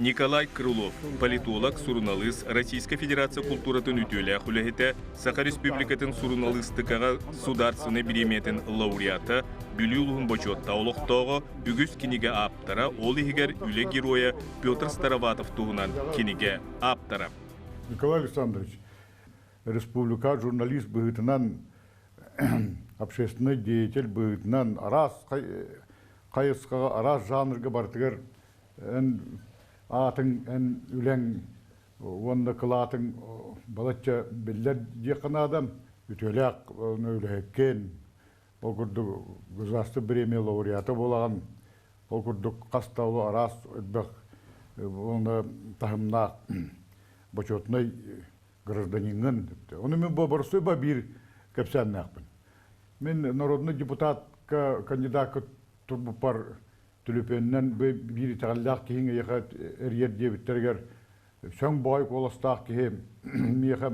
Николай Крылов, политолог, суруналыыс, Российскай Федерация култууратын үтүөлээх үлэһитэ, Саха Республикатын суруналыыстыкаҕа Сударственнай бириэмийэтин лауреата, Бүлүү улууһун бочуоттаах олохтооҕо, үгүс кинигэ ааптара, ол иһигэр үлэ геройа Петр Староватов туһунан кинигэ ааптара. Николай Александрович, республика журналист быһыытынан, общественный деятель быһыытынан араас хайысхаҕа, араас жанрга барытыгар эн аатыҥ, эн үлэҥ уонна кылаатыҥ балачча биллэр диэххэ наада. Үтүөлээх үлэһиккин, ол курдук государство премия лауреата буолаҕын, ол курдук хас да араас элбэх уонна таһымнаах бочуотунай гражданиҥҥын. Ону мин бу боростуой ба биир кэпсээннээхпин. Мин народный депутатка кандидакка турбуппар түлүпүөнүнэн биир итэҕэллээх киһиҥ эйиэхэ эрийэр диэбиттэригэр сөҥ баҕай куоластаах киһи миэхэ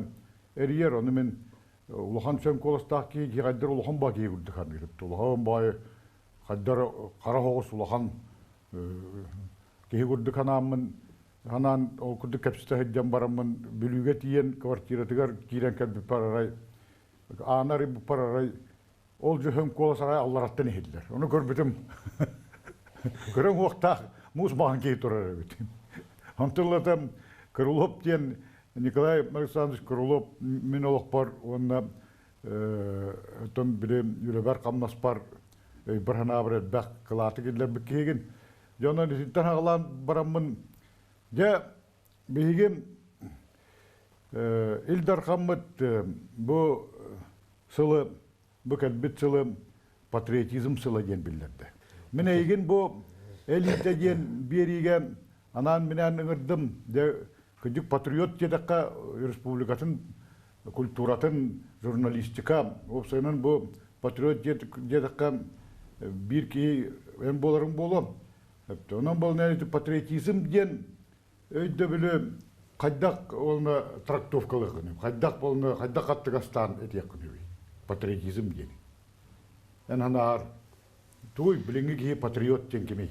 эрийэр, ону мин улахан сөҥ куоластаах киһи киһи улахан баа киһи курдук саныырым. Улахан баай хайдар хара оҕус улахан киһи курдук санааммын санаан ол курдук кэпсэтэ сылдьан бараммын Бүлүүгэ тиийэн квартиратыгар киирэн кэлбиппэр арай ааны арыйбыппар арай Ол дьүһүн куолас арай аллараттан иһиллэр. Ону көрбүтүм, көрөн уохтаах муус маҕан киһи турар эбит. Онтон ылата Крылов диэн Николай Александрович Крылов мин олохпор уонна оттон били үлэбэр-хамнаспар өйбөр-санаабар элбэх кылааты киллэрбит киһигин. Дьэ онон итинтэн аҕалаан бараммын, дьэ биһиги Ил Дархаммыт бу сылы, бу кэлбит сылы патриотизм сыла диэн биллэрдэ. Мин эйигин бу элита диэн биэриигэ анаан-минээн ыҥырдым. Дьэ, кырдьык патриот диэтэххэ республикатын культуратын, журналистика, уопсайынан бу патриот диэтэххэ биир киһи эн буоларыҥ буолуо. Онон буолан патриотизм диэн өйдөбүлү хайдах уонна трактовкалыаххыный, хайдах буолна, хайдах хаттыгастаан этиэххиний патриотизм диэни? Эн санааҕар тугуй билиҥҥи киһи патриот диэн кимий?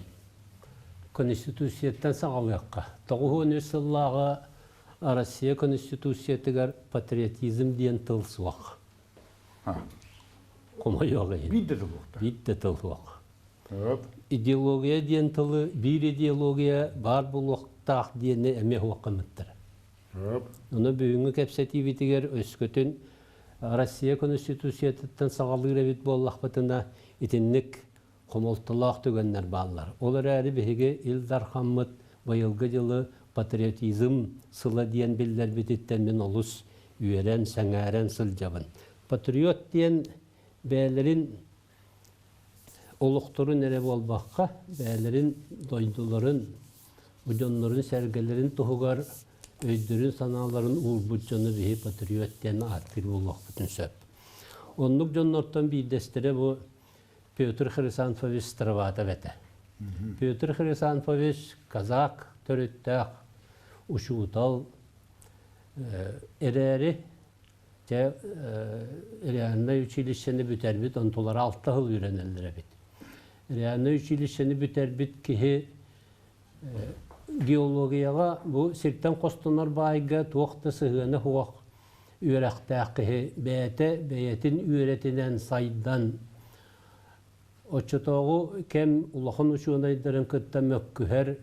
Конституцияттан саҕалыахха. 93 сыллааҕы Россия Конституциятыгар патриотизм диэн тыл суох. Хомойуох иһин. Биир да тыл суох. Биир да тыл суох. Идеология диэн тылы биир идеология баар буолуохтаах диэни эмиэ уоххаммыттара. Ону бүгүҥҥү кэпсэтиибитигэр өскөтүн Россия Конституциятыттан саҕалыыр эбит буоллахпытына, итинник хомолтолоох түгэннэр бааллар. Ол эрээри биһиги Ил Дархаммыт быйылгы дьылы патриотизм сыла диэн биллэрбититтэн мин олус үөрэн, сэҥээрэн сылдьабын. Патриот диэн бэйэлэрин олохторун эрэ буолбакка, бэйэлэрин дойдуларын, бу дьоннорун-сэргэлэрин туһугар өйдөрүн-санааларын уурбут дьону биһи патриот диэн ааттыыр буолуохпутун сөп. Оннук дьоннортон биирдэстэрэ бу Петр Хрисанфович Староватов этэ. Петр Хрисанфович казак төрүттээх учуутал эрээри Дьэ, реальнай училищены бүтэрбит, онтулара алта сыл үөрэнэллэр эбит. Реальнай училищены бүтэрбит киһи геологияҕа бу сиртэн хостонор баайга туох да сыһыана суох үөрэхтээх киһи бэйэтэ бэйэтин үөрэтинэн сайдан оччотооҕу кэм улахан учуонайдарын кытта мөккүһэр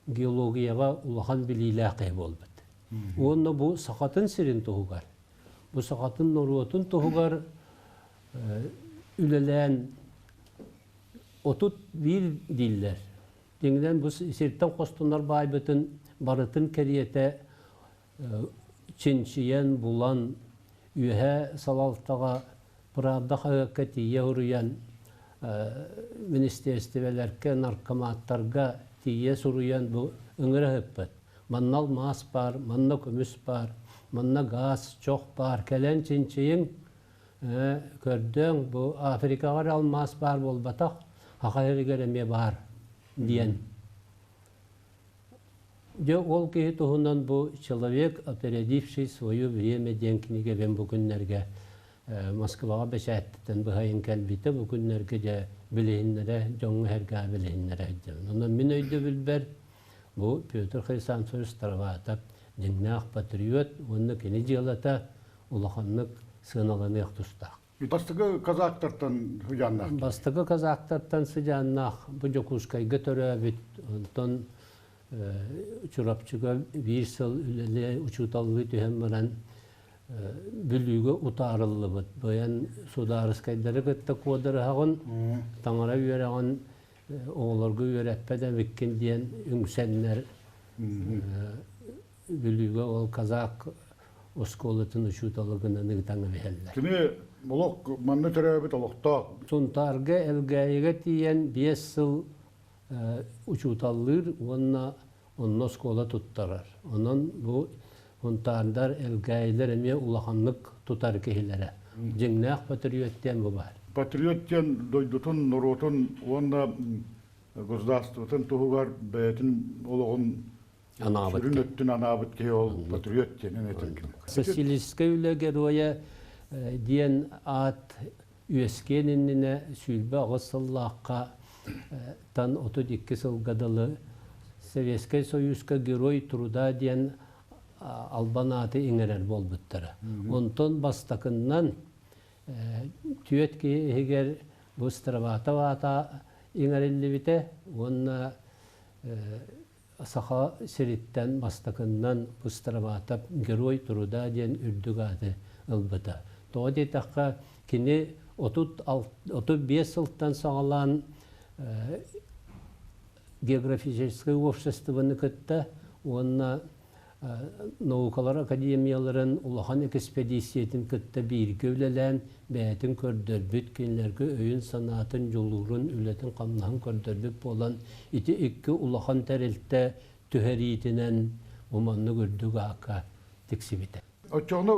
геологияҕа улахан билиилээх киһи буолбут. Уонна бу сахатын сирин туһугар, бу сахатын норуотун туһугар үлэлээн 31 дииллэр. Дьиҥинэн бу сиртэн хостонор баайбытын барытын кэриэтэ чинчийэн, булан, үөһэ салалтаҕа Правда хаһыакка тиийэ суруйан, министиэристибэлэргэ, наркоматтарга тиийэ суруйан бу ыҥыра ыһыппыт. Манна алмаас баар, манна көмүс баар, манна гаас, чох баар. Кэлэн чинчийиҥ, көрдөөҥ, бу Африкаҕа эрэ алмаас баар буолбатах, Саха сиригэр эмиэ баар диэн. Дьэ, ол киһи туһунан бу «Человек, опередивший свое время» диэн кинигэбин бу күннэргэ Москваҕа бэчээттэтэн быһайын кэлбитэ. Бу күннэргэ дьэ билиһиннэрэ, дьоҥҥо-сэргэҕэ билиһиннэрэ сылдьабын. Онон мин өйдөбүлбэр Бу Петр Хрисанфович Староватов дьиҥнээх патриот уонна кини дьыалата улаханнык сыаналаныах тустаах. Бастакы казактартан сыдьааннаах. Бастакы казактартан сыдьааннаах бу Дьокуускайга төрөөбүт, онтон Чурапчыга биир сыл үлэлээ учууталлыы түһэн баран Бүлүүгэ утаарыллыбыт. Быйан судаарыскайдары кытта куодарыһаҕын, таҥара үөрэҕин оҕолорго үөрэппэт эбиккин диэн үҥсэннэр Бүлүүгэ ол казак оскуолатын учуутала гынан ыытан эбиһэллэр. Кини олох манна төрөөбүт олохтоох. Сунтаарга Элгээйигэ тиийэн 5 сыл учууталлыыр уонна онно оскуола туттарар. Онон бу Һунтаардар, Элгээйилэр эмиэ улаханнык тутар киһилэрэ. Дьиҥнээх патриот диэн бу баар. Патриот диэн дойдутун, норуотун уонна государствотын туһугар бэйэтин олоҕун анаабыт сүрүн өттүн анаабыт киһи ол патриот диэн этэргин. Социалистическай үлэ геройа диэн аат үөскиэн иннинэ 28 сыллаахха тан 32 сылга дылы Советскай Союзка Герой труда диэн албан ааты иҥэрэр буолбуттара. Онтон бастакыннан түөрт киһи иһигэр бу Староватов аата иҥэриллибитэ уонна Саха сириттэн бастакыннан Быстарабаатап Герой труда диэн үрдүк ааты ылбыта. Тоҕо диэтэххэ, кини 35 сылтан саҕалаан географическай обществоны кытта уонна наукалар академияларын улахан экспедициятын кытта бииргэ үлэлээн бэйэтин көрдөрбүт, кинилэргэ өйүн-санаатын, дьулуурун, үлэтин-хамнаһын көрдөрбүт буолан, ити икки улахан тэрилтэ түһэриитинэн бу маннык үрдүк аакка тиксибитэ. Оччоҕуна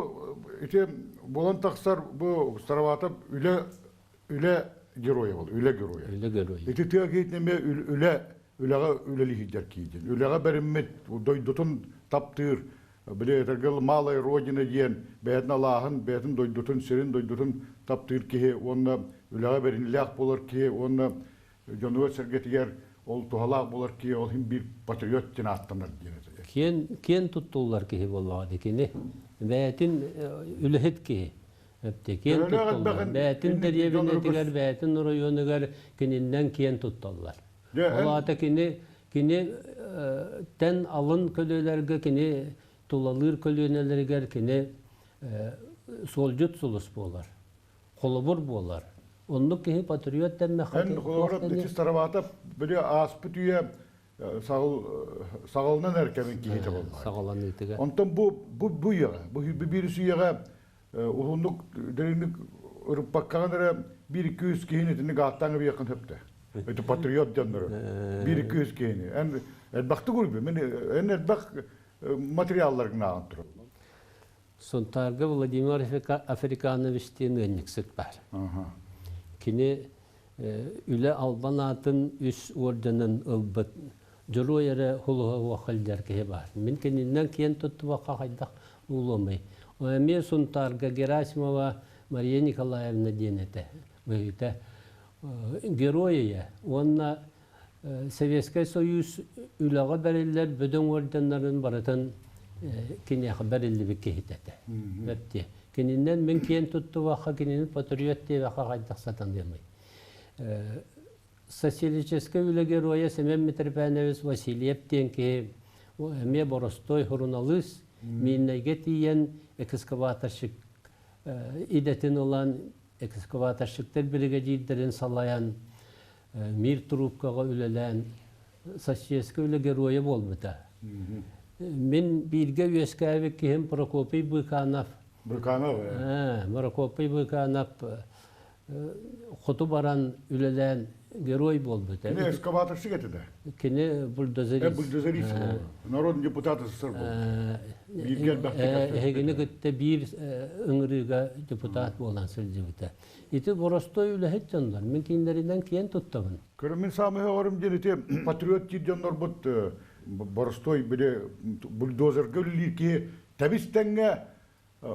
ити буолан тахсар бу Староватов үлэ үлэ геройа бол, үлэ геройа. Үлэ геройа. Ити тыа киһитин эмиэ үлэ үлэҕэ үлэлиһидэр киһитин. Үлэҕэ бэриммит, дойдутун таптыыр, били этэргэл малая родина диэн бэйэтин алааһын, бэйэтин дойдутун, сирин дойдутун таптыыр киһи уонна үлэҕэ бэринилээх буолар киһи уонна дьонугар-сэргэтигэр ол туһалаах буолар киһи ол иһин биир патриот диэн ааттанар диэн этэ. Киэн, киэн туттуллар киһи буоллаҕа дии кини. Бэйэтин үлэһит киһи. Киэн тутталлар. Бэйэтин дэриэбинэтигэр, бэйэтин оройуонугар кининнэн киэн тутталлар. Ол аата кини кини тэн алын көлүөлэргэ кини тулалыыр көлүөнэлэригэр кини суолдьут сулус буолар, холобур буолар. Оннук киһи патриот дэммэххэ Эн холобура ити Староватов били ааспыт үйэ саҕалынан эр кэмин киһитэ буолла. Саҕаланыытыгар. Онтон бу бу бу үйэҕэ, бу биир үйэҕэ уһуннук дириҥник ырыппаккаҕын эрэ биир икки үс киһини итинник ааттаан эбиэххин сөптө. Это патриот дьоннору. Биир икки үс киһини. Эн элбэхтик урбу. Мен эн элбэх материалларгын ааҕан турар. Сунтаарга Владимир Африканович диэн ыанньыксыт баар. Кини үлэ албан аатын үс орденын ылбыт дьоруой эрэ хулуһа уоххалдьар киһи баар. Мин кининнэн киэн туттубакка хайдах буолуомай. Эмиэ Сунтаарга Герасимова Мария Николаевна диэн этэ. Быһыыта герой уонна Советскай Союз үлэҕэ бэриллэр бөдөҥ орденнарын барытын киниэхэ бэриллибит киһитэ этэ. Бэрт Кининэн мин киэн туттубакка, кинини патриот диэбэххэ хайдах сатаныамый. Социалистическай үлэ геройа Семен Митрофанович Васильев диэн киһи эмиэ боростуой суруналыыс, Мииннэйгэ тиийэн экскаваторщик идэтин ылан, экскаваторщиктар биригэдьиирдэрин салайан, мир трубкаҕа үлэлээн социалистическай үлэ геройа буолбута. Мин бииргэ үөскээбит киһим Прокопий Быканов. Быканов, Прокопий Быканов хоту баран үлэлээн герой буолбута. Кини экскаваторщик этэ да? Кини бульдозерист. Бульдозерист Народный депутат СССР был. Эһигини кытта биир ыҥырыыга депутат буолан сылдьыбыта. Ити боростой үлэһит дьоннор. Мин кинилэринэн киэн туттабын. Көрө мин саамай оҕорум диэн ити патриот диир дьоннорбут боростой били бульдозерга үлэлиир киһи тэбис тэҥҥэ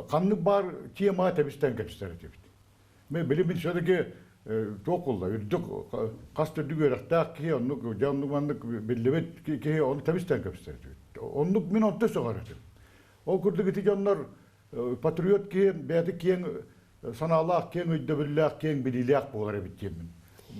ханнык баар тема тэбис тэҥ кэпсэтэр этибит. Мен били мин все-таки Туох буолла үрдүк хас төрдүк үөрэхтээх киһи оннук дьэ оннук маннык биллибит киһи ону тэбистэн кэбистэр оннук мин онто сөҕөр этим. Ол курдук ити дьоннор патриот киһи бэйэтэ киэҥ санаалаах, киэҥ өйдөбүллээх, киэҥ билиилээх буолар эбит диэммин.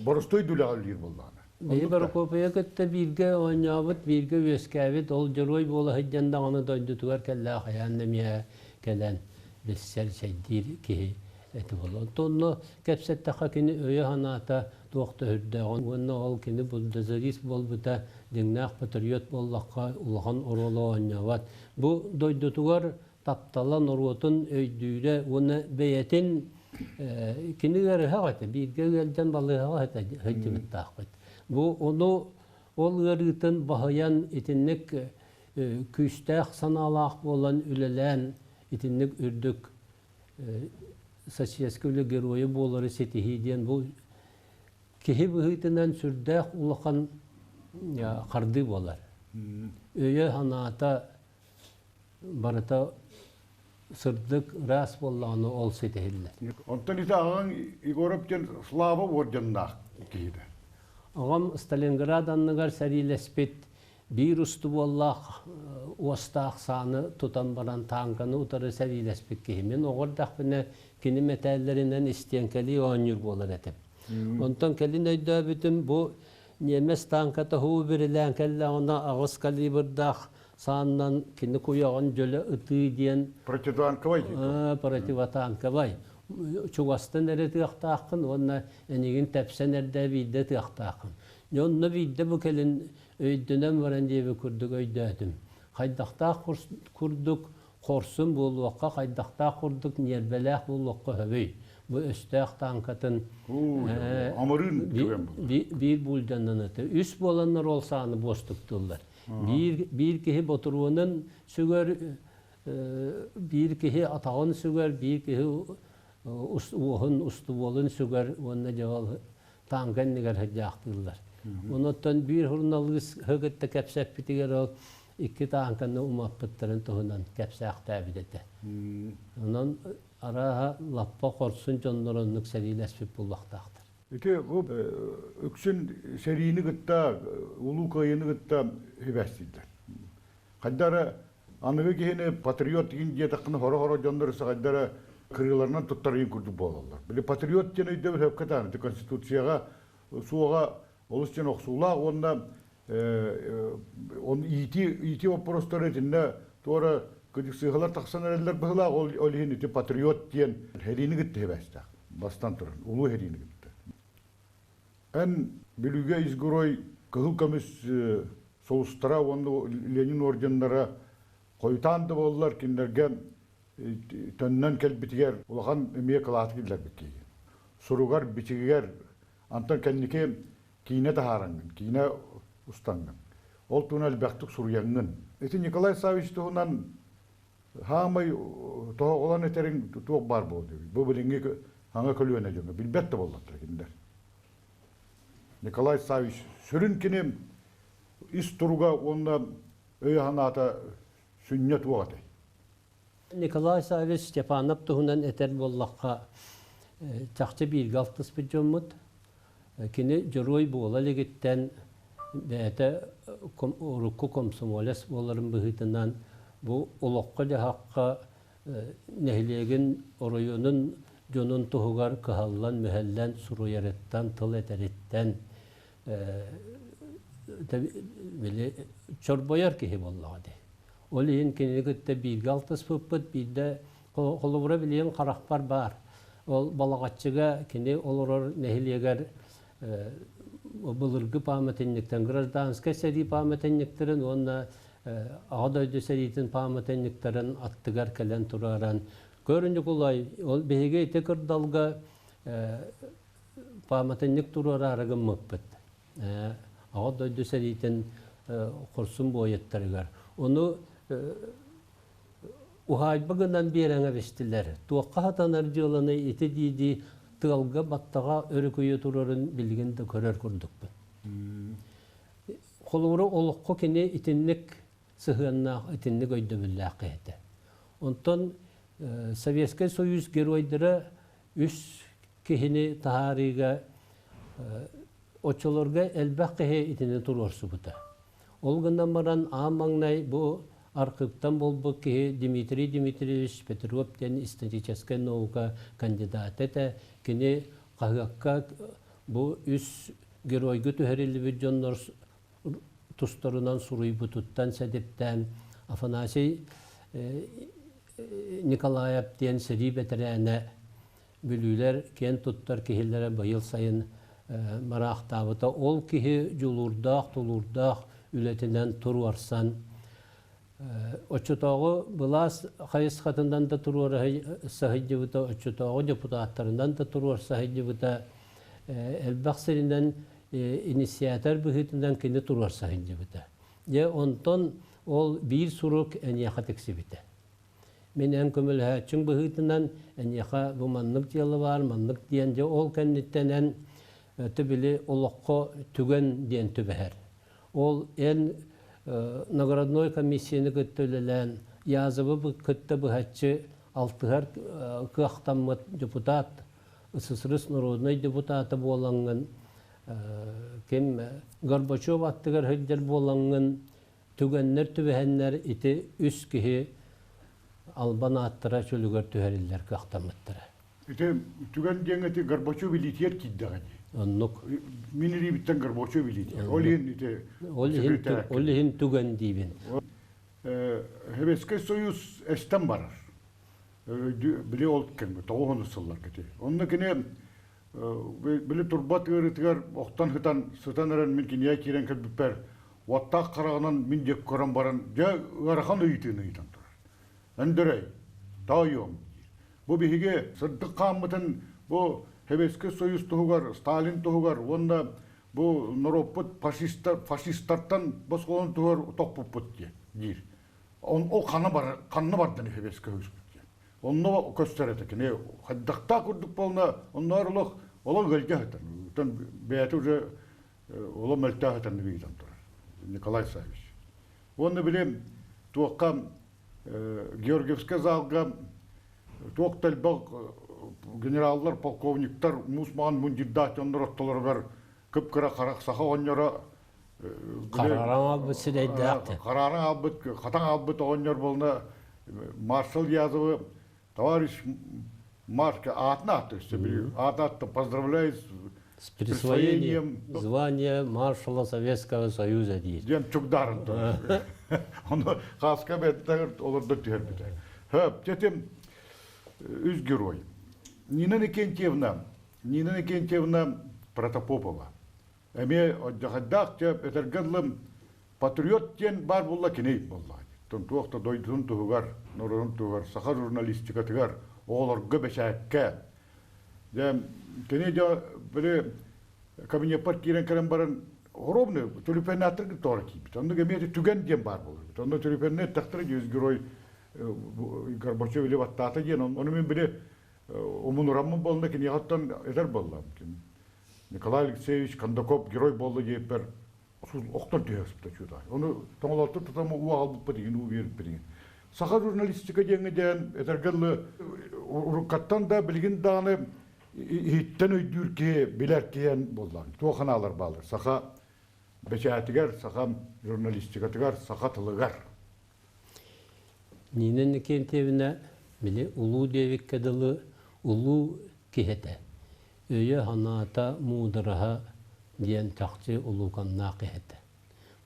Боростуой үлэҕэ үлэлиир буоллаҕына. Биһи Борокуопуйа кытта бииргэ оонньообут, бииргэ үөскээбит, ол дьоруой буола сылдьан даҕаны дойдутугар кэллээх хайаан эмиэ кэлэн билсэр, чэйдиир киһи этэ буолла. Онтон онно кэпсэттэххэ кини өйө-санаата туох да үрдээҕин уонна ол кини бульдозерист буолбута дьиҥнээх патриот буоллахха улахан оруолу оонньообот. Бу дойдутугар таптала норуотун өйдүүрэ уонна бэйэтин кини ыарыһах этэ, бииргэ ыалдьан балыыһаҕа сылдьыбыттаахпыт. Бу ону ол ыарыытын баһыйан итинник күүстээх санаалаах буолан үлэлээн итинник үрдүк социальскай үлэ геройа буолары ситиһии диэн бу киһи быһыытынан сүрдээх улахан хардыы буолар. Өйө-санаата барыта сырдык, ыраас буоллаҕына ол ситиһиллэр. Онтон ити аҕаҥ Егоров диэн Слава орденнаах киһитэ. Аҕам Сталинград анныгар сэриилэспит биир устубуоллаах уостаах сааны тутан баран тааҥканы утары сэриилэспит киһи. Мин оҕо эрдэхпинэ кини мэтээллэринэн истиэҥкэлии оонньуур буолар этим. Онтон кэлин өйдөөбүтүм бу ньиэмэс тааҥката һуу бирилээн кэллэҕинэ аҕыс калибрдаах сааннан кини куйаҕын дьөлө ытыы диэн Противотанковай. Противотанковай. Чугастан эрэ ытыахтааххын уонна энигин тэпсэн эрдэ биирдэ ытыахтааххын. Дьэ онно биирдэ бу кэлин өйдөнөн баран диэбит курдук өйдөөтүм. Хайдахтаах курдук хорсун буолуохха, хайдахтаах курдук ньиэрбэлээх буолуохха сөбүй? Бу өстөөх тааҥкатын амырыын биир буулдьаннан ытыы. Үс буоланнар ол сааны буостуктууллар. Биир, биир киһи ботуруонун сүгэр, биир киһи атаҕын сүгэр, биир киһи уоһун, устубуолун сүгэр уонна дьэ ол тааҥка иннигэр сылдьаахтыыллар. Онуттан биир суруналыыс кытта кэпсэппитигэр ол икки тааҥканы умаппыттарын туһунан кэпсээхтээбит этэ. Онон арааһа лаппа хорсун дьоннор оннук сэриилэспит буолуохтаахтар. Ити бу үксүн сэриини кытта, Улуу Кыайыыны кытта сибээстииллэр. Хайда эрэ аныгы киһини патриот диэн диэтэххинэ хоро-хоро дьоннор хайда эрэ кырыыларынан туттарыйын курдук буолаллар. Били патриот диэн өйдөбүл сөпкө тааны ити Конституцияҕа суоҕа олус диэн охсуулаах уонна он иитии иитии вопростары итиннэ туора кыдьык тахсан эрэллэр быһылаах ол ол иһин ити патриот диэн хэриини кытта сибээстээх бастан туран улуу хэриини кытта. Эн Бүлүүгэ изгорой кыһыл көмүс сулустара уонна Ленин орденнара хойутаан да буоллар кинилэргэ төннөн кэлбитигэр улахан эмиэ кылааты киллэрбит киһи. Суругар, бичигигэр антон кэнники киинэ таһаараҥҥын, киинэ устаҥҥын. Ол туһунан элбэхтик суруйаҥҥын. Ити Николай Саввич туһунан хаамай тоһоҕолоон этэриҥ туох баар буолуо Бу билиҥҥи аҥа көлүөнэ дьоно билбэт да буоллахтара кинилэр. Николай Саввич сүрүн кини ис туруга уонна өйө-санаата сүнньэ туох этэй? Николай Саввич Степанов туһунан этэр буоллахха, чахчы бииргэ алтыспыт дьоммут. Кини дьоруой буола илигиттэн бэйэтэ урукку комсомолец буоларын быһыытынан бу олоххо-дьаһахха нэһилиэгин, оройуонун дьонун туһугар кыһаллан-мүһэллэн суруйарыттан, тыл этэриттэн били чорбойор киһи буоллаҕа дии. Ол иһин кинини кытта бииргэ алтыспыппыт, биирдэ холобура билигин харахпар баар. Ол Балаҕаччыга кини олорор нэһилиэгэр былыргы пааматынньыктан, гражданскай сэрии пааматынньыктарын уонна Аҕа дойду сэриитин пааматынньыктарын аттыгар кэлэн турааран, Көр, Ньукулай, ол биһиги ити кырдалга пааматынньык туруораары гыммыппыт. Аҕа дойду сэриитин хорсун буойуттарыгар. Ону уһаайба гынан биэрэн эбистилэр. Туохха сатанар дьыаланы ити дии-дии тыалга баттаҕа өрүкүйэ турарын билигин да көрөр курдукпун. Холобура, олоххо кини итинник сыһыаннаах, итинник өйдөбүллээх киһи этэ. Онтон Советскай Союз геройдара үс киһини таһаарыыга оччолорго элбэх киһи итини туруорсубута. Ол гынан баран аан маҥнай бу архыыптан буолбут киһи Дмитрий Дмитриевич Петров диэн историческай наука кандидата этэ. Кини хаһыакка бу үс геройга түһэриллибит дьоннор тустарынан суруйбутуттан сэдиптээн Афанасий Николаев диэн сэрии бэтэрээнэ Бүлүүлэр киэн туттар киһилэрэ быйыл сайын мараахтаабыта. Ол киһи дьулуурдаах, тулуурдаах үлэтинэн туруорсан, оччотооҕу былаас хайысхатынан да туруора саһыйдыбыта, оччотооҕу депутаттарынан да туруорса сылдьыбыта, элбэх сиринэн инициатор быһыытынан кини туруорса сылдьыбыта. Дьэ, онтон ол биир сурук эниэхэ тиксибитэ. Мин эн көмөлөһөөччүҥ быһыытынан эйиэхэ бу маннык дьыала баар, маннык диэн дьэ ол кэнниттэн эн били олоххо түгэн диэн түбэһэр. Ол эн наградной комиссияны кытта үлэлээн, Язовы кытта быһаччы алтыһар кыахтаммыт депутат, СССР народнай депутата буолаҥҥын, ким Горбачев аттыгар сылдьар буолаҥҥын, Түгэннэр түбэһэннэр ити үс киһи албан ааттара чөлүгэр түһэриллэр кыахтаммыттара. Ити түгэн диэҥ ити Горбачев илиитигэр киирдэҕэ дии. Оннук. Мин илиибиттэн Горбачев илиитигэр. Ол иһин ити Ол иһин, ол иһин түгэн диибин. Советский Союз эстэн барар. Били ол кэмҥэ тоҕус сылларга ити. Онно кини били турбат ыарыытыгар охтон сытан сытан эрэн мин кинигэ киирэн кэлбиппэр уоттаах хараҕынан мин диэки көрөн баран дьэ ыарахан ыйытыыны ыйытан турар. Өндөрөй, тоойуом диир. Бу биһиги сырдык хааммытын бу Советский Союз туһугар, Сталин туһугар уонна бу норуоппут фашистар, фашистартан босхолон туһугар тохпуппут диир. Ол ханна бар ханна бардын Советский Союзпут диэн. Онно көстөр этэ кини хайдахтаах курдук буолна онноор олох олох ыалдьа сытар. Оттон бэйэтэ уже олох мөлтөөх сытан ыйытан турар Николай Савич. Уонна били туохха Георгиевскай залга туох да элбэх генераллар, полковниктар муус маҕан мундирдаах дьоннор ортолоругар кып-кыра харах саха оҕонньоро Харааран албыт сирэйдээх. Харааран албыт, хатан албыт оҕонньор буолна маршал Язовы товарищ Марка аатын аатты өссө аат поздравляю с присвоением звания маршала Советского Союза диир. Диэн чугдарын турар. Ону хааска бэттэгэр олордо түһэрбитэ. Хөп, тетим үс герой. Нина Никентьевна, Нина Никентьевна Протопопова. Эмиэ одьахайдаах дьэ этэргэ дылы патриот диэн баар буолла кини буолла. Туох да дойдутун туһугар, норуотун туһугар, саха журналистикатыгар, оҕолорго бэчээккэ. Дьэ кини дьэ били кабинеппар киирэн кэлэн баран хоробный түлүпэннээттэргэ тоҕо киирбит. Онно эмиэ түгэн диэн баар буолар. Онно түлүпэннэ эттэхтэрэ дьүс герой Горбачев или баттаата диэн ону мин били умунураммын буолла киниэхэ оттон этэр буолла. Николай Алексеевич Кондаков герой буолла диэппэр охтон түһэ сыпта чуутаай. Ону тоҥолоттор тутама уу аҕалбыппыт игин уу биэрбиппит игин. Саха журналистика диэҥҥэ диэн этэргэ дылы уруккаттан да билигин даҕаны иһиттэн өйдүүр киһи, билэр киһи буоллаҕыҥ. Туох санаалар бааллар? Саха бэчээтигэр, саха журналистикатыгар, саха тылыгар. Нина Никентьевна били улуу диэбиккэ дылы улуу киһи этэ. Өйө-санаата муудараһа диэн чахчы улууканнаах киһи этэ.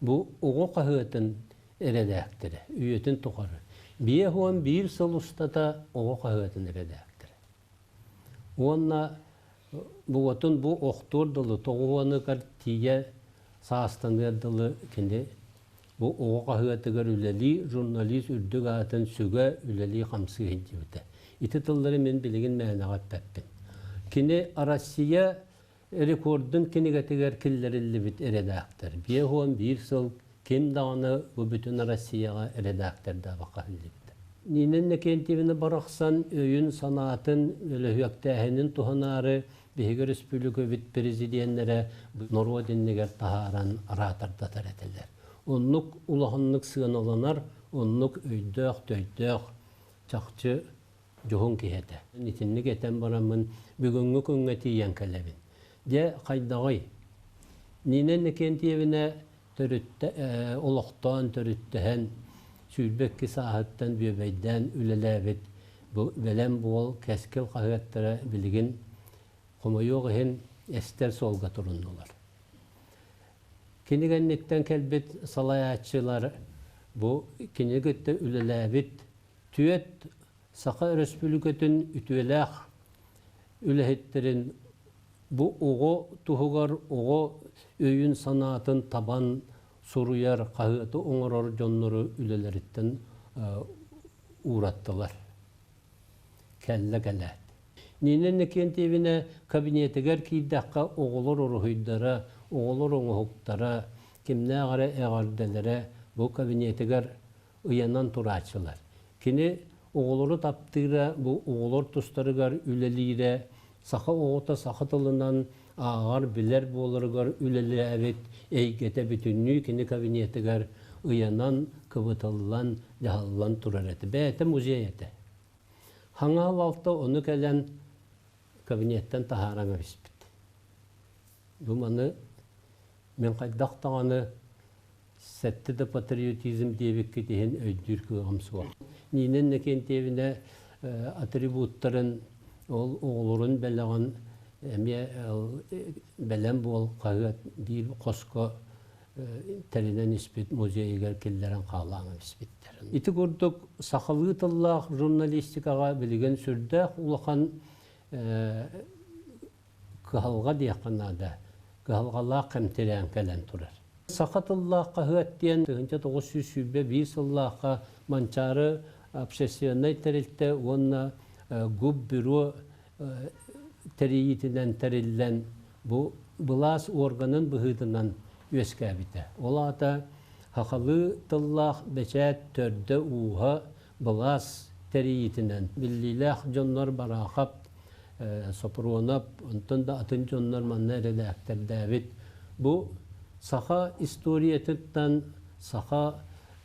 Бу оҕо хаһыатын эрэдээктэрэ үйэтин тухары 51 сыл устата оҕо хаһыатын эрэдээктэрэ. Уонна бугатын бу охтуор дылы тоҕуһуоныгар тиийэ саастаныар дылы кини бу оҕо хаһыатыгар үлэлии журналист үрдүк аатын сүгэ үлэлии-хамсыы сылдьыбыта. Ити тыллары мин билигин мээнэҕэ эппэппин. Кини Россия рекордун кинигэтигэр киллэриллибит эрэдээктэр. 51 сыл ким даҕаны бу бүтүн Россияҕа эрэдээктэрдээбэххэ иһиллибитэ. Нина Иннокентьевна барахсан өйүн-санаатын, өлөһүөктээһинин туһанаары биһиги өрөспүүбүлүкэбит президеннэрэ норуот иннигэр таһааран араатардатар этилэр. Оннук улаханнык сыаналанар, оннук өйдөөх-төйдөөх чахчы. дьоһун киһи этэ. Итинник этэн бараммын бүгүҥҥү күҥҥэ тиийэн кэлэбин. Дьэ, хайдаҕый? Нина Иннокентьевна төрүттэ, олохтоон төрүттэһэн, 22 сааһыттан бүөбэйдээн үлэлээбит бу Бэлэм буол Кэскил хаһыаттара билигин хомойуох иһин эстэр суолга туруннулар. Кини кэнниттэн кэлбит салайааччылар бу кини кытта үлэлээбит түөрт Саха Өрөспүүбүлүкэтин үтүөлээх үлэһиттэрин бу оҕо туһугар оҕо өйүн-санаатын табан суруйар, хаһыаты оҥорор дьоннору үлэлэриттэн уураттылар. Кэллэ кэлээт. Нина Иннокентьевна кабинетыгар киирдэххэ оҕолор уруһуйдара, оҕолор оҥоһуктара, кимнээх эрэ эҕэрдэлэрэ бу кабинетыгар ыйанан турааччылар. Кини оҕолору таптыыра, бу оҕолор тустарыгар үлэлиирэ, саха оҕото саха тылынан ааҕар, билэр буоларыгар үлэлээбит эйгэтэ бүтүннүү кини кабинетыгар ыйанан, кыбытыллан, дьаһаллан турар этэ. Бэйэтэ музей этэ. Хаҥаал алта ону кэлэн кабинеттан таһааран кэбиспит. Бу маны мин хайдах даҕаны сэттэ да патриотизм диэбиккит иһин өйдүүр кыаҕым суох. Нина Иннокентьевна атрибуттарын, ол оҕолорун бэлэҕин эмиэ бэлэм буол хаһыат биир хоско тэринэн испит музейыгар киллэрэн хаалаан испиттэр. Ити курдук сахалыы тыллаах журналистикаҕа билигин сүрдээх улахан кыһалҕа диэххэ наада, кыһалҕалаах кэм тирээн кэлэн турар. Саха тыллаах хаһыат диэн 1921 сыллаахха Манчаары общественнай тэрилтэ уонна губбюро тэрийиитинэн тэриллэн бу былаас уорганын быһыытынан үөскээбитэ. Ол аата сахалыы тыллаах бэчээт төрдө-ууһа былаас тэрийиитинэн биллиилээх дьоннор Бараахап, Сопрунов, онтон да атын дьоннор манна эрэдээктэрдээбит. Бу саха историятыттан саха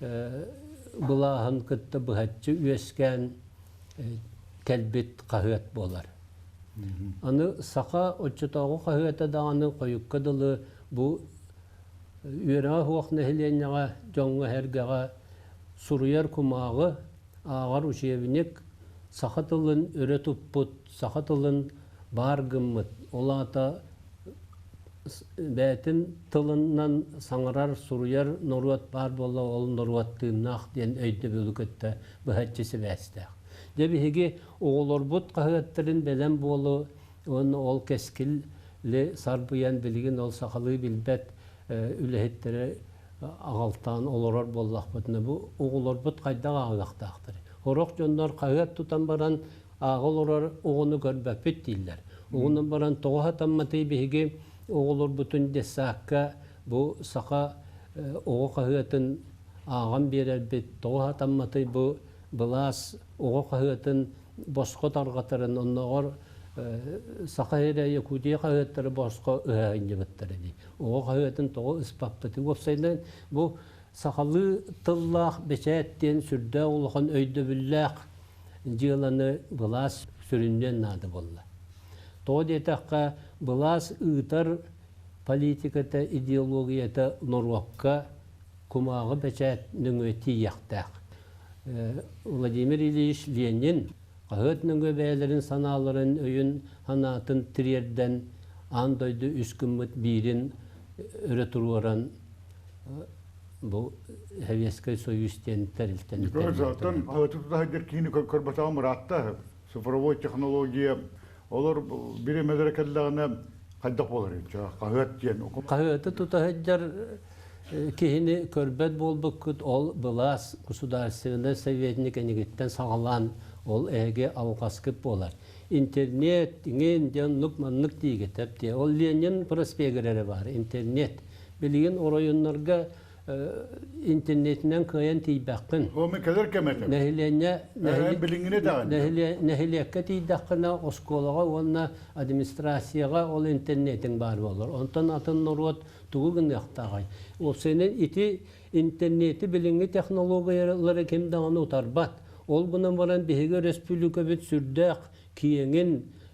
былааһын кытта быһаччы үөскээн кэлбит хаһыат буолар. Аны саха оччотооҕу хаһыата даҕаны хойукка дылы бу үөрэҕэ суох нэһилиэнньэҕэ, дьоҥҥо-сэргэҕэ суруйар кумааҕы, ааҕар учебник саха тылын өрө туппут, саха тылын баар гыммыт, ол аата бэйэтин тылынан саҥарар, суруйар норуот баар буолла, ол норуот тыыннаах диэн өйдөбүлү кытта быһаччы сибээстээх. Дьэ биһиги оҕолорбут хаһыаттарын бэлэм буолу уонна ол кэскили сарбыйан билигин ол сахалыы билбэт үлэһиттэри аҕалтаан олорор буоллахпытына бу оҕолорбут хайдах ааҕыахтаахтарый? Сорох дьоннор хаһыат тутан баран ааҕа олорор оҕону көрбөппүт дииллэр. Оҕунан баран тоҕо сатамматый биһиги оҕолорбутун детсадка бу саха оҕо хаһыатын ааҕан биэрэрбит, тоҕо сатамматый бу былаас оҕо хаһыатын босхо тарҕатарын, оннооҕор Саха сирэ Якутия хаһыаттары босхо ыһаһынньыбыттар дии. Оҕо хаһыатын тоҕо ыспаппытый? Уопсайынан бу сахалыы тыллаах бэчээт диэн сүрдээх улахан өйдөбүллээх дьыаланы былаас сүрүннүөн наада буолла. Тоҕо диэтэххэ, былаас ыытар политиката, идеологията норуокка кумааҕы бэчээт нөҥүө тиийиэхтээх. Владимир Ильич Ленин хаһыат нөҥүө бэйэлэрин санааларын, өйүн-санаатын тириэрдэн, аан дойду үс гыммыт биирин өрө туруоран бу Советскай Союз диэн тэрилтэни Оттон хаһыаты тута сылдьар киһини көрбөтөҕүм ыраатта. Цифровой технология олор бириэмэлэрэ кэллэҕинэ хайдах буолар хаһыат диэн. Хаһыаты тута сылдьар киһини көрбөт буолбуккут ол былаас государственнай советник энигиттэн саҕалаан ол эһиги алҕаскыт буолар. Интернет иҥин диэн оннук маннык диигит дии. Ол Ленин проспегар эрэ баар интернет. Билигин оройуоннарга интернетинэн кыайан тиийбэххин. Ол мен кэлэр кэм этэ. Нэһилиэнньэ билиҥҥини даҕаны. Нэһилиэккэ тиийдэххинэ оскуолаҕа уонна администрацияҕа ол интернетиҥ баар буолар. Онтон атын норуот тугу гыныахтааҕый? Уопсайынан ити интернети билиҥҥи технологиялары ким даҕаны утарбат. Ол гынан баран биһиги өрөспүүбүлүкэбит сүрдээх киэҥин,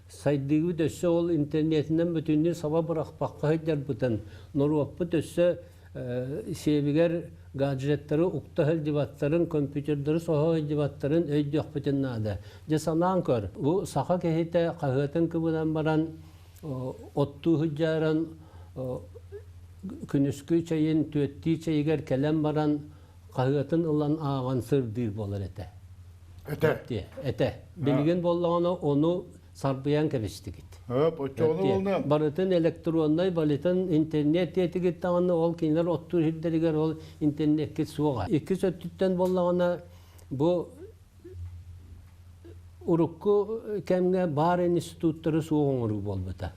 сайдыыбыт өссө ол интернетинэн бүтүннүү саба бырахпакка сылдьарбытын, норуоппут өссө сиэбигэр гаджеттары укта сылдьыбаттарын, компьютердары соһо сылдьыбаттарын өйдүөхпүтүн наада. Дьэ санаан көр, бу саха киһитэ хаһыатын кыбынан баран оттуу сылдьааран күнүскү чэйин түөттүү чэйигэр кэлэн баран хаһыатын ылан ааҕан сырдыыр буолар этэ. Этэ. Этэ. Билигин буоллаҕына ону сарбыйан кэбистигит. Барытын электроннай, балытын интернет диэтигит даҕаны ол кинилэр оттуур сирдэригэр ол интернеккит суоҕа. Иккис өттүттэн буоллаҕына бу урукку кэмҥэ баар институттары суох оҥоруу буолбута.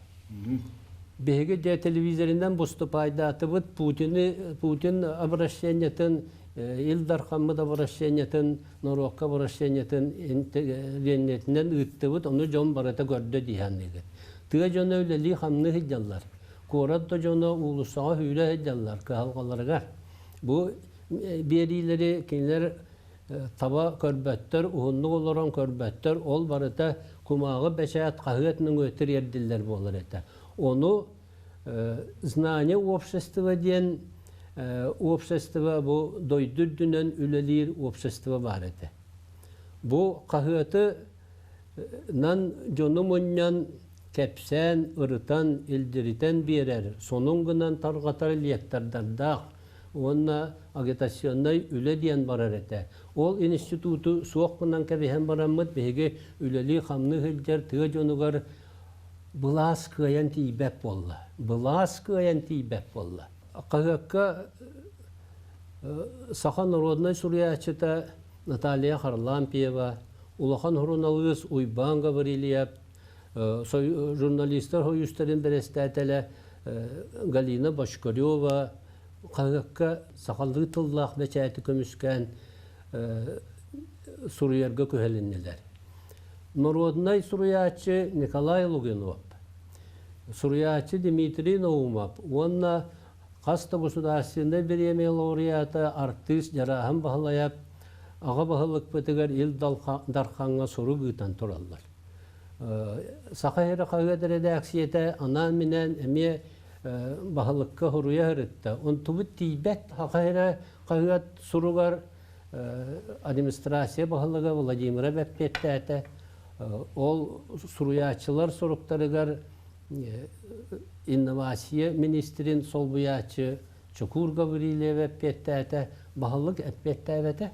Биһиги дьэ телевизорынан выступайдаатыбыт Путины, Путин обращениетын, Ил Дархаммыт обращениетын, норуокка обращениетын лиэннэтинэн ыыттыбыт, ону дьон барыта көрдө дии саныыгыт. Тыа дьоно үлэлии-хамныы сылдьаллар. Куорат да дьоно уулуссаҕа сүүрэ сылдьаллар кыһалҕаларыгар. Бу биэриилэри кинилэр таба көрбөттөр, уһуннук олорон көрбөттөр, ол барыта кумааҕы бэчээт хаһыат нөҥүө тириэрдиллэр буолар этэ. Ону знание общества диэн общество бу дойду үрдүнэн үлэлиир общество баар этэ. Бу хаһыаты нан дьону мунньан, кэпсээн, ырытан, илдьиритэн биэрэр, сонун гынан тарҕатар лектордардаах уонна агитационнай үлэ диэн барар этэ. Ол институту суох гынан кэбиһэн бараммыт биһиги үлэлии-хамныы сылдьар тыа дьонугар былаас кыайан тиийбэт буолла. Былаас кыайан тиийбэт буолла. Хаһыакка саха народнай суруйааччыта Наталья Харлампьева, улахан суруналыыс Уйбаан Гаврильев, журналистар союзтарын бэрэстээтэлэ Галина Бочкарева хаһыакка сахалыы тыллаах бэчээти көмүскээн суруйарга күһэлиннилэр. Норуодунай суруйааччы Николай Лугинов, суруйааччы Дмитрий Наумов уонна хас да государственнай бириэмийэ лауреата артыыс Дьарааһын Баһылайап аҕа баһылыкпытыгар Ил Дархаҥҥа сурук ыытан тураллар. Саха сирэ хаһыат эрэдээксийэтэ анаан-минээн эмиэ баһылыкка суруйа сырытта. Онтубут тиийбэт. Саха сирэ хаһыат суругар администрация баһылыга Владимира эппиэттээтэ. Ол суруйааччылар суруктарыгар инновация министрин солбуйааччы Чокуур Гаврильев эппиэттээтэ, баһылык эппиэттээбэтэ.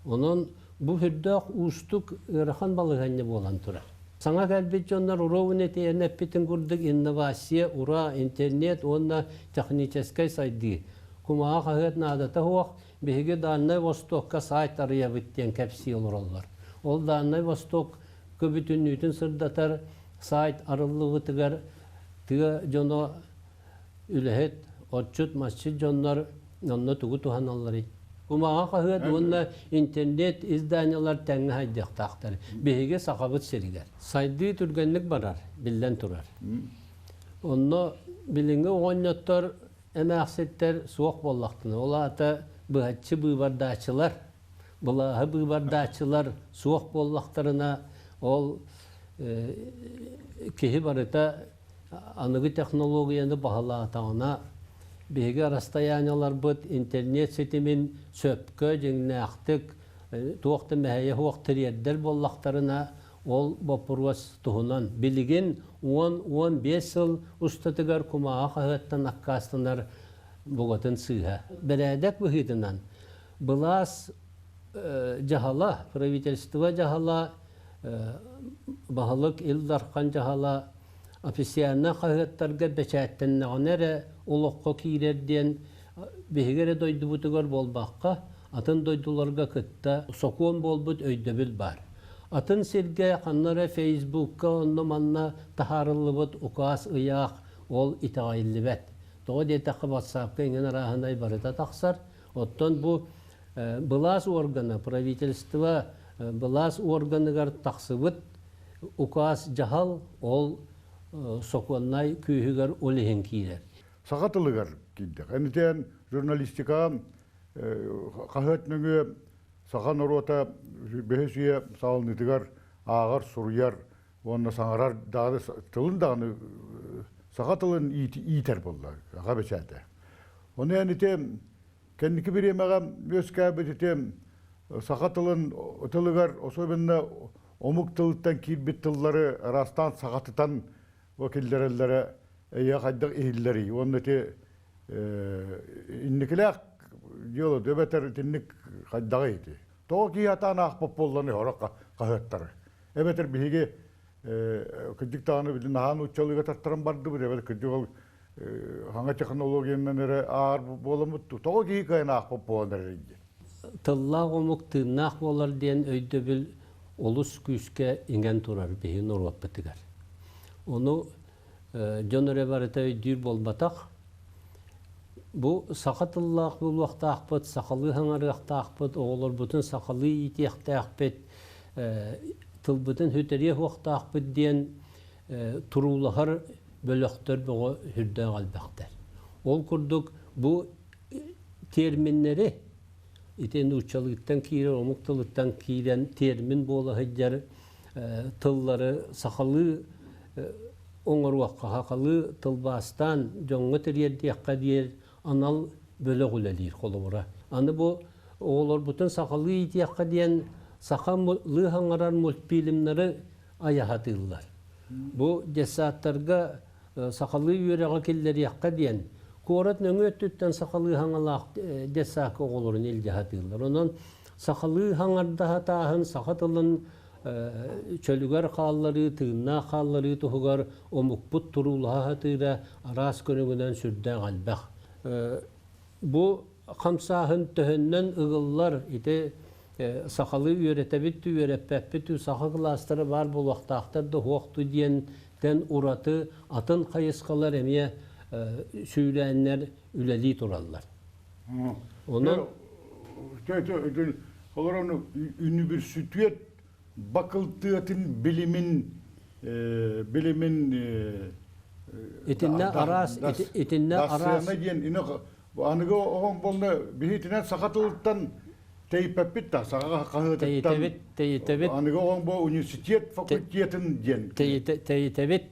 Онон бу сүрдээх уустук ыарахан балаһыанньа буолан турар. Саҥа кэлбит дьоннор уровень этиэн эппитин курдук инновация, ура, интернет уонна техническэй сайдыы. Кумааҕы хаһыат наадата суох, биһиги Дальнай Востокка сайт арыйабыт диэн кэпсии олороллор. Ол Дальнай Восток көбүтүннүүтүн сырдатар сайт арыллыбытыгар тыа дьоно үлэһит, отчут-масчыт дьоннор онно тугу туһаналларый? Кумааҕы хаһыат уонна интернет изданиелар тэҥҥэ сайдыахтаахтар. Биһиги Сахабыт сиригэр. Сайдыы түргэнник барар, биллэн турар. Онно билиҥҥи оҕонньоттор, эмээхситтэр суох буоллахтына, ол аата быһаччы быыбардааччылар, былааһы быыбардааччылар суох буоллахтарына, ол киһи барыта аныгы технологияны баһылаатаҕына, биһиги расстояниеларбыт интернет ситимин сөпкө, дьиҥнээхтик, туох да мэһэйэ суох тириэрдэр буоллахтарына, ол боппуруос туһунан билигин 10-15 сыл устатыгар кумааҕы хаһыаттан аккаастанар букатын сыыһа. Бэрээдэк быһыытынан былаас дьаһала, правительство дьаһала, баһылык Ил Дархан дьаһала официальнай хаһыаттарга бэчээттэннэҕинэ эрэ олоххо киирэр диэн биһиги эрэ дойдубутугар буолбакка, атын дойдуларга кытта сокуон буолбут өйдөбүл баар. Атын сиргэ ханна эрэ Фейсбукка онно-манна таһаарыллыбыт укаас ыйаах ол итэҕэйиллибэт. Тоҕо диэтэххэ WhatsApp-ка иҥин арааһынай барыта тахсар. Оттон бу былаас органа, правительство былаас органыгар тахсыбыт укаас дьаһал ол сокуоннай күүһүгэр ол иһин киирэр. Саха тылыгар киирдэх. Энитэн журналистика хаһыат нөҥүө Саха норуота бэһис үйэ саҕаланыытыгар ааҕар, суруйар уонна саҥарар даҕаны тылын даҕаны саха тылын иитэр буолла аҕа бэчээтэ. Ону эн ити кэнники бириэмэҕэ үөскээбит ити саха тылын тылыгар особенно омук тылыттан киирбит тыллары араастаан сахатытан киллэрэллэрэ эйэ хайдах иһиллэрий уонна ити инникилээх дьыала эбэтэр итинник хайдаҕый ити тоҕо киһи атаан аахпат буолланы сорох хаһыаттары эбэтэр биһиги кырдьык даҕаны били наһаа нууччалыыга тартаран бардыбыт эбэтэр кырдьык ол хаҥа технологиянан эрэ аар буоламмыт тоҕо киһи кыайан аахпат буолан эрэр диэн Тыллаах омук тыыннаах буолар диэн өйдөбүл олус күүскэ иҥэн турар биһи норуоппутугар. Ону дьон эрэ барыта өйдүүр буолбатах. Бу саха тыллаах буолуохтаахпыт, сахалыы саҥарыахтаахпыт, оҕолорбутун сахалыы иитиэхтээхпит, тылбытын сүтэриэ суохтаахпыт диэн туруулаһар бөлөхтөр бөҕө сүрдээх элбэхтэр. Ол курдук бу терминнэри ити нууччалыыттан киирэр, омук тылыттан киирэн термин буола сылдьар тыллары сахалыы оҥоруохха, сахалыы тылбаастаан дьоҥҥо тириэрдиэххэ диэн анал бөлөх үлэлиир холобура. Аны бу оҕолорбутун сахалыы иитиэххэ диэн сахалыы саҥарар мультфильмнары айаһатыыллар. Бу детсадтарга сахалыы үөрэҕи киллэриэххэ диэн куорат нөҥүө өттүттэн сахалыы хаҥалаах детсадка оҕолорун илдьэ сатыыллар. Онон сахалыы хаҥардаһатааһын саха тылын чөлүгэр хаалларыы, тыыннаах хаалларыы туһугар омукпут туруулаһа сатыыра араас көрүҥүнэн сүрдээх элбэх. Бу хамсааһын төһөннөн ыгыллар ити сахалыы үөрэтэбит дүү, үөрэппэппит дүү, саха кылаастара баар буолуохтаахтар да суох дуу диэнтэн ураты атын хайысхалар эмиэ сүүрээннэр үлэлии тураллар. Онон Олорон үнүбүрсүтүөт бакылтыатын билимин билимин итиннэ араас итиннэ араас диэн аныгы оҕоҥ буолла биһитинэн саха тылыттан тэйиппэппит да саха хаһыатыттан тэйитэбит аныгы оҕоҥ бу университет факультетын диэн тэйитэбит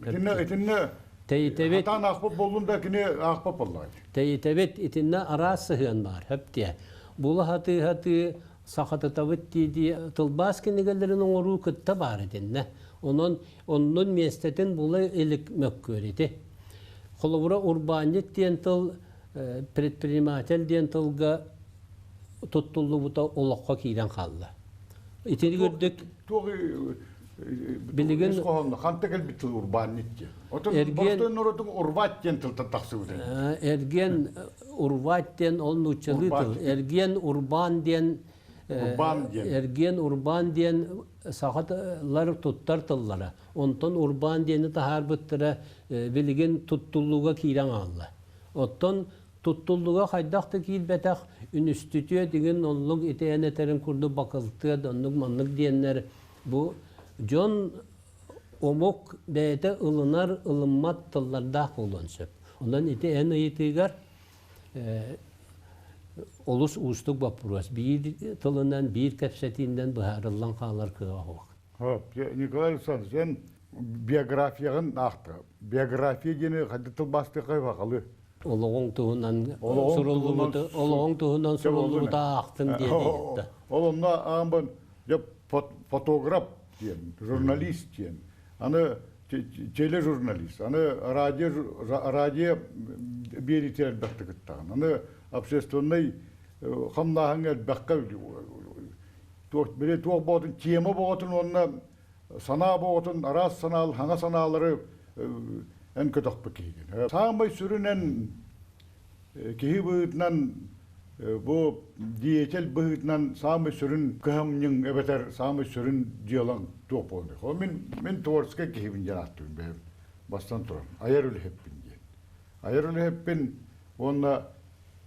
итиннэ итиннэ тэйитэбит хатаан аахпыт буоллун да кини аахпат буоллаҕа тэйитэбит итиннэ араас сыһыан баар хөп диэ була хатыы хатыы сахатытабыт дии тылбаас кинигэлэрин оҥоруу кытта баар итиннэ онон оннун миэстэтин була илик мөккүөр ити Холобура, урбаанньыт диэн тыл предприниматель диэн тылга туттуллубута олоххо киирэн хаалла. Итини үрдүк билигин ханта кэлбит тыл урбаанньыт диэн. Отон эргиэн норуотун урбаат диэн тылтан тахсыбыт. Эргиэн урбаат диэн ол нууччалыы тыл. Эргиэн урбаан диэн урбаан диэн. Эргиэн урбаан диэн сахалар туттар тыллара. Онтон урбаан диэни таһаарбыттара билигин туттуллууга киирэн хаалла. Оттон туттуллууга хайдах да киирбэтэх үнүстүтүөт игин оннук ити эн этэрин курдук бакылтыат оннук маннык диэннэр бу дьон омук бэйэтэ ылынар ылыммат тыллардаах буолуон сөп. Онон ити эн ыйытыыгар олус уустук боппуруос. Биир тылынан, биир кэпсэтиинэн быһаарыллан хаалар кыаҕа суох. Николай Александрович, эн биографияҕын аахта. Биография диэни хайдах тылбаастыаххай баҕалы? Олоҕуҥ туһунан суруллубуту, олоҕуҥ туһунан суруллубуту аахтым диэн Ол онно аамбын дьэ фотограф диэн, журналист диэн. Аны тележурналист, аны радио радио биэриитэ элбэхтик кыттаҕын. Аны общественнай хамнааһыҥҥа элбэххэ туох били туох боотун тема боҕотун уонна санаа боҕотун араас санаал хаҥа санаалары эн көтөхпүт киһигин. Саамай сүрүн эн киһи быһыытынан бу деятель быһыытынан саамай сүрүн кыһамньыҥ эбэтэр саамай сүрүн дьыалаҥ туох буолуой? Мин мин творческай киһибин диэн ааттыыбын бэйэм бастан туран айар үлэһиппин диэн. Айар үлэһиппин уонна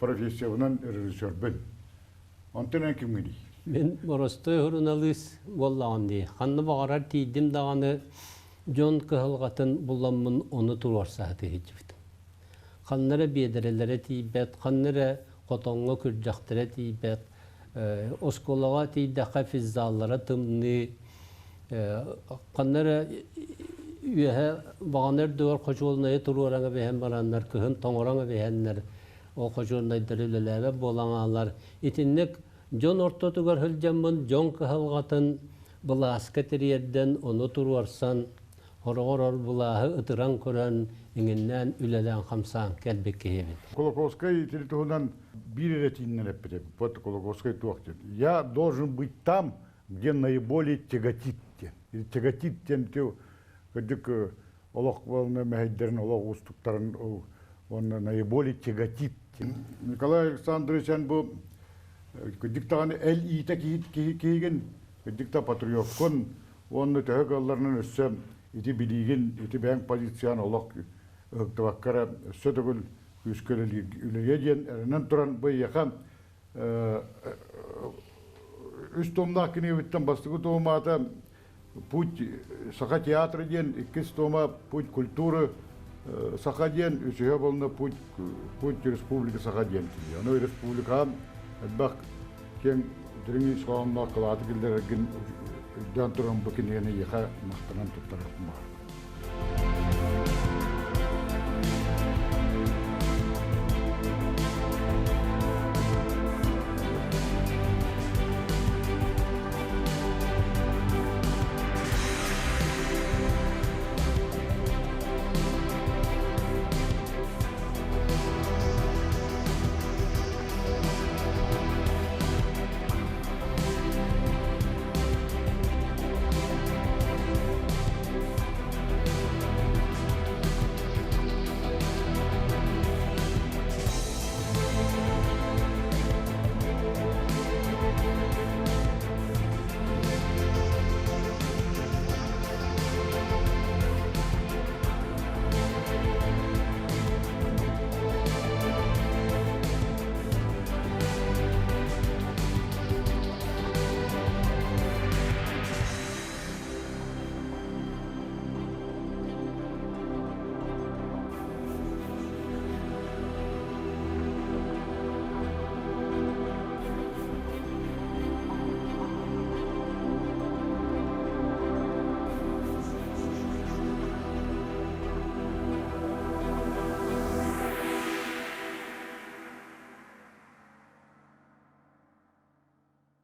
профессиябынан режиссербүн. Онтон эн кимҥиний? Мин боростуой суруналыыс буоллаҕым дии. Ханна баҕарар тиийдим даҕаны дьон кыһалҕатын буламмын ону туруорса сатыыһыччыбытым. Ханна эрэ биэдэрэлэрэ тиийбэт, ханна эрэ хотоҥҥо күрдьэхтэрэ тиийбэт. Оскуолаҕа тиийдэххэ физзаллара тымныы, ханна эрэ үөһэ баҕана үрдүгэр хочуолунайы туруораҥа биһэн бараннар, кыһын тоҥороҥо биһэннэр, ол хочуолунайдары үлэлээбэт буолан аалар. Итинник дьон ортотугар сылдьаммын дьон кыһалҕатын былааска тириэрдэн, ону туруорсан, хороҕор ор былааһы ытыран көрөн, иҥиннээн үлэлээн-хамсаан кэлбит киһибин. Кулаковскай итини туһунан биир эрэ этииннэн эппитэ. Вот Кулаковскай туох диэн. Я должен быть там, где наиболее тяготит диэн. Тяготит диэн кырдьык олох мэһэйдэрин, олох уустуктарын уонна наиболее тяготит. Николай Александрович бу кырдьык даҕаны эл иитэ киһигин, кырдьык да патриоккун, уонна төһө кыалларынан өссө ити билиигин, ити бэйэҥ позициян олох ыһыктыбакка эрэ өссө төгүл күүскэ үлэлиэ диэн эрэнэн туран бу эйиэхэ үс томнаах кинигэбиттэн бастакы туомаата «Путь Саха театра» диэн, иккис тома «Путь культуры Саха» диэн, үсүһэ буолна «Путь, Путь Республика Саха» диэн кинигэ. Ону республикаҕа элбэх киэҥ дириҥ ис хоһоонноох кылааты киллэрэргин өйдөөн туран бу кинигэни эйиэхэ махтанан туттарыахпын баҕарабын.